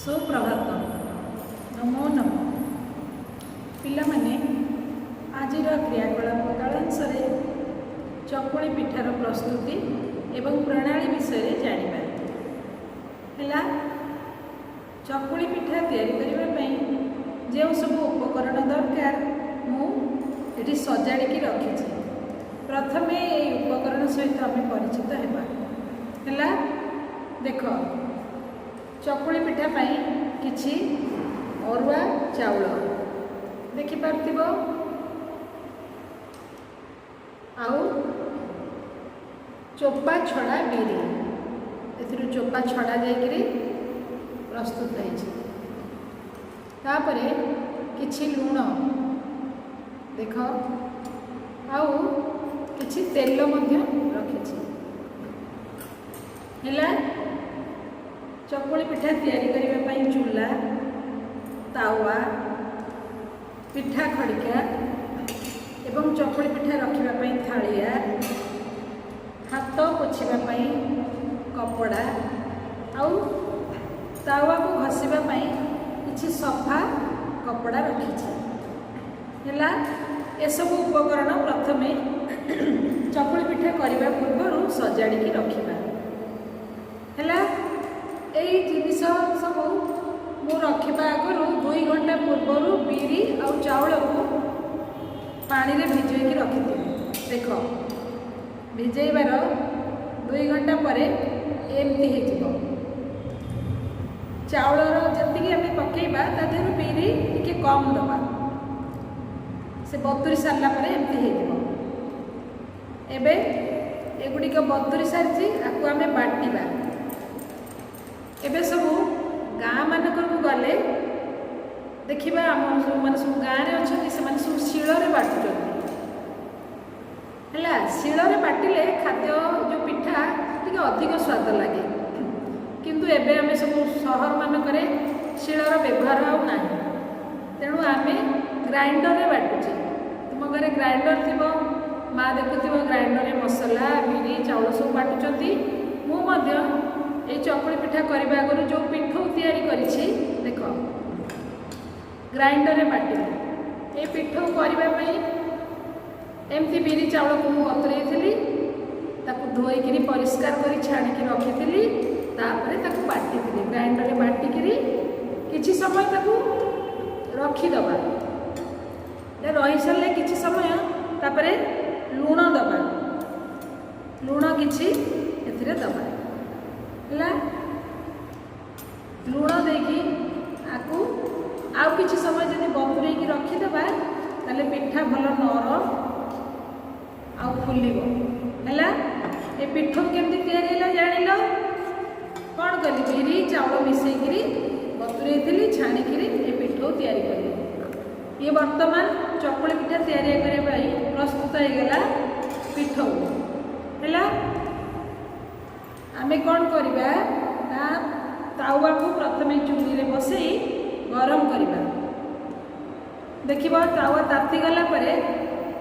ସୁପ୍ରଭାତ। ନମୋ ନମଃ। ପିଲାମାନେ, ଆଜିର କ୍ରିୟାକଳାପ କାଳାଂଶରେ ଚକୁଳି ପିଠାର ପ୍ରସ୍ତୁତି ଏବଂ ପ୍ରଣାଳୀ ବିଷୟରେ ଜାଣିବା। ହେଲା, ଚକୁଳି ପିଠା ତିଆରି କରିବା ପାଇଁ ଯେଉଁ ସବୁ ଉପକରଣ ଦରକାର, ମୁଁ ଏଠି ସଜାଡ଼ିକି ରଖିଛି। ପ୍ରଥମେ ଏଇ ଉପକରଣ ସହିତ ଆମେ ପରିଚିତ ହେବା। ହେଲା, ଦେଖ, ଚକୁଳି ପିଠା ପାଇଁ କିଛି ଅରୁଆ ଚାଉଳ ଦେଖିପାରୁଥିବ ଆଉ ଚୋପା ଛଡ଼ା ବିରି। ଏଥିରୁ ଚୋପା ଛଡ଼ା ଯାଇକରି ପ୍ରସ୍ତୁତ ହେଇଛି। ତାପରେ କିଛି ଲୁଣ ଦେଖ, ଆଉ କିଛି ତେଲ ମଧ୍ୟ ରଖିଛି। ହେଲା, ଚକୁଳି ପିଠା ତିଆରି କରିବା ପାଇଁ ଚୁଲା, ତାୱା, ପିଠା ଖଡ଼ିକା ଏବଂ ଚକୁଳି ପିଠା ରଖିବା ପାଇଁ ଥାଳିଆ, ହାତ ପୋଛିବା ପାଇଁ କପଡ଼ା ଆଉ ତାୱାକୁ ଘଷିବା ପାଇଁ କିଛି ସଫା କପଡ଼ା ରଖିଛି। ହେଲା, ଏସବୁ ଉପକରଣ ପ୍ରଥମେ ଚକୁଳି ପିଠା କରିବା ପୂର୍ବରୁ ସଜାଡ଼ିକି ରଖିବା। ହେଲା, ଏଇ ଜିନିଷ ସବୁ ମୁଁ ରଖିବା ଆଗରୁ 2 ଘଣ୍ଟା ପୂର୍ବରୁ ବିରି ଆଉ ଚାଉଳକୁ ପାଣିରେ ଭିଜେଇକି ରଖିଥିଲି। ଦେଖ, ଭିଜେଇବାର 2 ଘଣ୍ଟା ପରେ ଏମିତି ହେଇଯିବ। ଚାଉଳର ଯେତିକି ଆମେ ପକେଇବା, ତା ଦେହରୁ ବିରି ଟିକେ କମ୍ ଦେବା। ସେ ବତୁରି ସାରିଲା ପରେ ଏମିତି ହେଇଯିବ। ଏବେ ଏଗୁଡ଼ିକ ବତୁରି ସାରିଛି, ଆକୁ ଆମେ ବାଟିବା। ଏବେ ସବୁ ଗାଁ ମାନଙ୍କକୁ ଗଲେ ଦେଖିବା, ଆମର ଯେଉଁମାନେ ସବୁ ଗାଁରେ ଅଛନ୍ତି, ସେମାନେ ସବୁ ଶିଳରେ ବାଟୁଛନ୍ତି। ହେଲା, ଶିଳରେ ବାଟିଲେ ଖାଦ୍ୟ ଯେଉଁ ପିଠା ଟିକେ ଅଧିକ ସ୍ୱାଦ ଲାଗେ। କିନ୍ତୁ ଏବେ ଆମେ ସବୁ ସହରମାନଙ୍କରେ ଶିଳର ବ୍ୟବହାର ଆଉ ନାହିଁ, ତେଣୁ ଆମେ ଗ୍ରାଇଣ୍ଡରରେ ବାଟୁଛେ। ତୁମ ଘରେ ଗ୍ରାଇଣ୍ଡର ଥିବ, ମା ଦେଖୁଥିବ ଗ୍ରାଇଣ୍ଡରରେ ମସଲା, ବିରି, ଚାଉଳ ସବୁ ବାଟୁଛନ୍ତି। ମୁଁ ମଧ୍ୟ ଏଇ ଚକୁଳି ପିଠା କରିବା ଆଗରୁ ଯେଉଁ ପିଠଉ ତିଆରି କରିଛି, ଦେଖ, ଗ୍ରାଇଣ୍ଡରରେ ବାଟିଲି। ଏଇ ପିଠଉ କରିବା ପାଇଁ ଏମିତି ବିରି ଚାଉଳକୁ ମୁଁ ବତୁରେଇଥିଲି, ତାକୁ ଧୋଇକିରି ପରିଷ୍କାର କରି ଛାଣିକି ରଖିଥିଲି। ତାପରେ ତାକୁ ବାଟିଥିଲି। ଗ୍ରାଇଣ୍ଡରରେ ବାଟିକିରି କିଛି ସମୟ ତାକୁ ରଖିଦେବା। ରହିସାରିଲେ କିଛି ସମୟ, ତାପରେ ଲୁଣ ଦେବା। ଲୁଣ କିଛି ଏଥିରେ ଦେବା। ହେଲା, ଲୁଣ ଦେଇକି ଆକୁ ଆଉ କିଛି ସମୟ ଯଦି ବତୁରେଇକି ରଖିଦେବା, ତାହେଲେ ପିଠା ଭଲ ନରମ ଆଉ ଫୁଲିବ। ହେଲା, ଏ ପିଠଉ କେମିତି ତିଆରି ହେଲା ଜାଣିଲ? କ'ଣ କଲି? ବିରି ଚାଉଳ ମିଶେଇକିରି ବତୁରେଇଥିଲି, ଛାଣିକିରି ଏ ପିଠଉ ତିଆରି କଲି। ଇଏ ବର୍ତ୍ତମାନ ଚକୁଳି ପିଠା ତିଆରି କରିବା ପାଇଁ ପ୍ରସ୍ତୁତ ହେଇଗଲା ପିଠଉ। ହେଲା, ଆମେ କ'ଣ କରିବା ନା ତାୱାକୁ ପ୍ରଥମେ ଚୁଲିରେ ବସେଇ ଗରମ କରିବା। ଦେଖିବ, ତାୱା ତାତିଗଲା ପରେ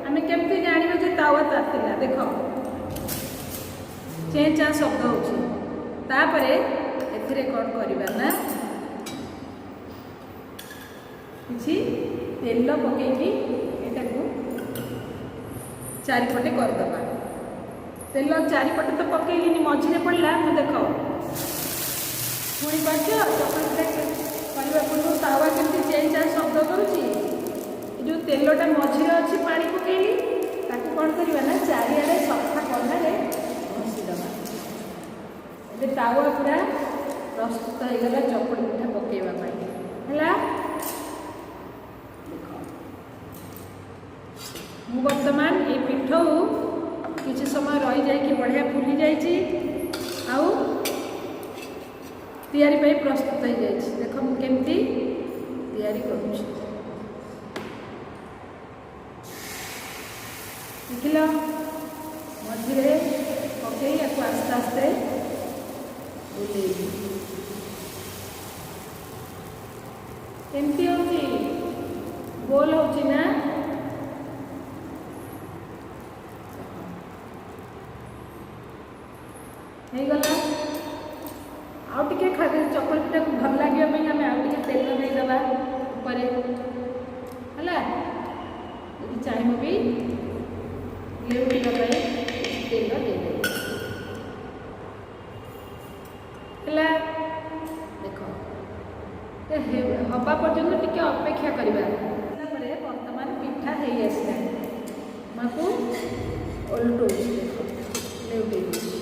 ଆମେ କେମିତି ଜାଣିବା ଯେ ତାୱା ତାତିଲା? ଦେଖ, ଚେଁ ଚାଁ ଶବ୍ଦ ହେଉଛି। ତାପରେ ଏଥିରେ କ'ଣ କରିବା ନା କିଛି ତେଲ ପକେଇକି ଏଟାକୁ ଚାରିପଟେ କରିଦେବା। ତେଲ ଚାରିପଟେ ତ ପକେଇଲିନି, ମଝିରେ ପଡ଼ିଲା। ମୁଁ ଦେଖ, ଶୁଣିପାରୁଛ? ଚକୁଳି ପିଠା କରିବା ପୂର୍ବରୁ ତାୱା କେମିତି ଚେଁ ଚାଁ ଶବ୍ଦ କରୁଛି। ଏ ଯେଉଁ ତେଲଟା ମଝିରେ ଅଛି, ପାଣି ପକେଇଲି, ତାକୁ କ'ଣ କରିବା ନା ଚାରିଆଡ଼େ ସଫା କନାରେ ଘଷିଦେବା। ଏବେ ତାୱା ପୁରା ପ୍ରସ୍ତୁତ ହେଇଗଲା ଚକୁଳି ପିଠା ପକେଇବା ପାଇଁ। ହେଲା, ଦେଖ, ମୁଁ ବର୍ତ୍ତମାନ ଏଇ ପିଠଉ କିଛି ସମୟ ରହିଯାଇକି ବଢ଼ିଆ ଫୁଲି ଯାଇଛି ଆଉ ତିଆରି ପାଇଁ ପ୍ରସ୍ତୁତ ହେଇଯାଇଛି। ଦେଖ, ମୁଁ କେମିତି ତିଆରି କରୁଛି। ଦେଖିଲ? ମଝିରେ ପକେଇ ୟାକୁ ଆସ୍ତେ ଆସ୍ତେ ବୁଲେଇବି। କେମିତି ହେଉଛି? ଗୋଲ ହେଉଛି ନା? ହେଇଗଲା। ଆଉ ଟିକେ ଚକୁଳି ପିଠାକୁ ଭଲ ଲାଗିବା ପାଇଁ ଆମେ ଆଉ ଟିକେ ତେଲ ଦେଇଦେବା ଉପରେ। ହେଲା, ଯଦି ଚାହିଁବ ବି ଲେଉଟିବା ପାଇଁ ତେଲ ଦେଇଦେବ। ହେଲା, ଦେଖ, ହବା ପର୍ଯ୍ୟନ୍ତ ଟିକେ ଅପେକ୍ଷା କରିବା। ପରେ ବର୍ତ୍ତମାନ ପିଠା ହେଇ ଆସିଲାଣି। ମାକୁ ଓଲଟଉଛି, ଦେଖ, ଲେଉଟେଇ ଦେଉଛି।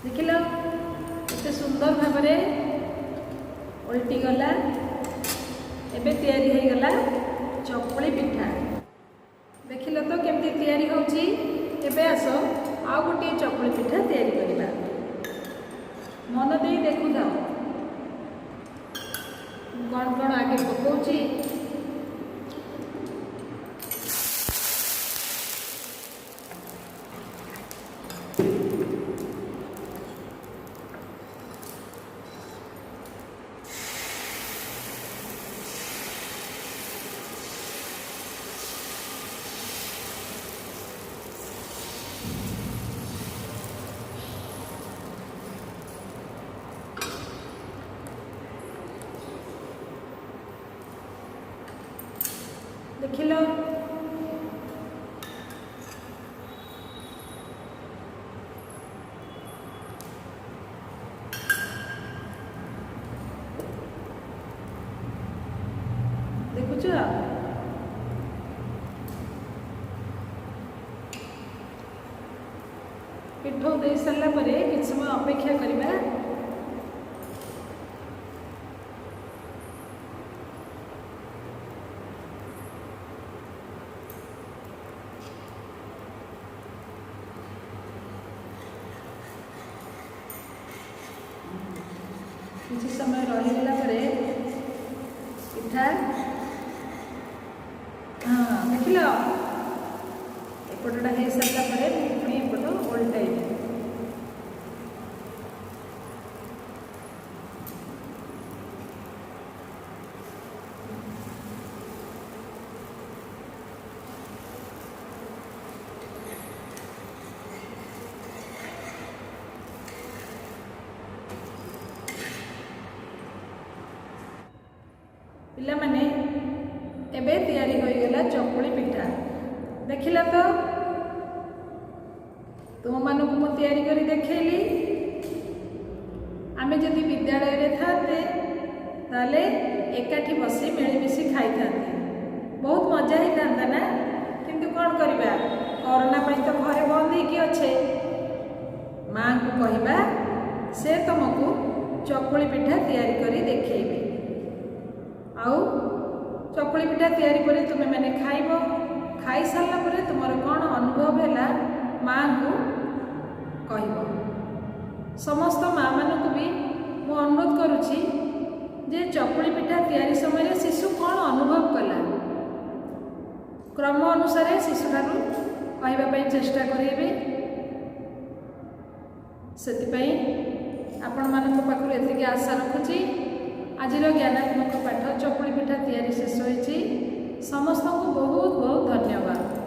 ଦେଖିଲ, କେତେ ସୁନ୍ଦର ଭାବରେ ଓଲଟି ଗଲା। ଏବେ ତିଆରି ହେଇଗଲା ଚକୁଳି ପିଠା। ଦେଖିଲ ତ କେମିତି ତିଆରି ହେଉଛି? ଏବେ ଆସ, ଆଉ ଗୋଟିଏ ଚକୁଳି ପିଠା ତିଆରି କରିବା। ମନ ଦେଇ ଦେଖୁଥାଅ କ'ଣ କ'ଣ ଆଗେ ପକାଉଛି। ଦେଖିଲ? ଦେଖୁଛ? ପିଠଉ ଦେଇ ସାରିଲା ପରେ କିଛି ସମୟ ଅପେକ୍ଷା କରିବା। କିଛି ସମୟ ରହିଗଲା ପରେ ପିଠା, ହଁ, ଦେଖିଲ, ଏପଟଟା ହେଇସାରିଲା ପରେ ମୁଁ ପୁଣି ଏପଟ ଓଲଟାଇବି। ପିଲାମାନେ, ଏବେ ତିଆରି ହୋଇଗଲା ଚକୁଳି ପିଠା। ଦେଖିଲ ତ? ତୁମମାନଙ୍କୁ ମୁଁ ତିଆରି କରି ଦେଖେଇଲି। ଆମେ ଯଦି ବିଦ୍ୟାଳୟରେ ଥାନ୍ତେ, ତାହେଲେ ଏକାଠି ବସି ମିଳିମିଶି ଖାଇଥାନ୍ତେ, ବହୁତ ମଜା ହେଇଥାନ୍ତା ନା? କିନ୍ତୁ କ'ଣ କରିବା, କରୋନା ପାଇଁ ତ ଘରେ ବନ୍ଦ ହେଇକି ଅଛେ। ମାଆଙ୍କୁ କହିବା, ସେ ତୁମକୁ ଚକୁଳି ପିଠା ତିଆରି କରି ଦେଖେଇବେ। ଆଉ ଚକୁଳି ପିଠା ତିଆରି ପରେ ତୁମେମାନେ ଖାଇବ। ଖାଇସାରିଲା ପରେ ତୁମର କ'ଣ ଅନୁଭବ ହେଲା, ମାଆଙ୍କୁ କହିବ। ସମସ୍ତ ମାଆମାନଙ୍କୁ ବି ମୁଁ ଅନୁରୋଧ କରୁଛି ଯେ ଚକୁଳି ପିଠା ତିଆରି ସମୟରେ ଶିଶୁ କ'ଣ ଅନୁଭବ କଲା, କ୍ରମ ଅନୁସାରେ ଶିଶୁଠାରୁ କହିବା ପାଇଁ ଚେଷ୍ଟା କରିବେ। ସେଥିପାଇଁ ଆପଣମାନଙ୍କ ପାଖରୁ ଏତିକି ଆଶା ରଖୁଛି। ଆଜିର ଜ୍ଞାନାତ୍ମକ ପାଠ ଚକୁଳି ପିଠା ତିଆରି ଶେଷ ହୋଇଛି। ସମସ୍ତଙ୍କୁ ବହୁତ ବହୁତ ଧନ୍ୟବାଦ।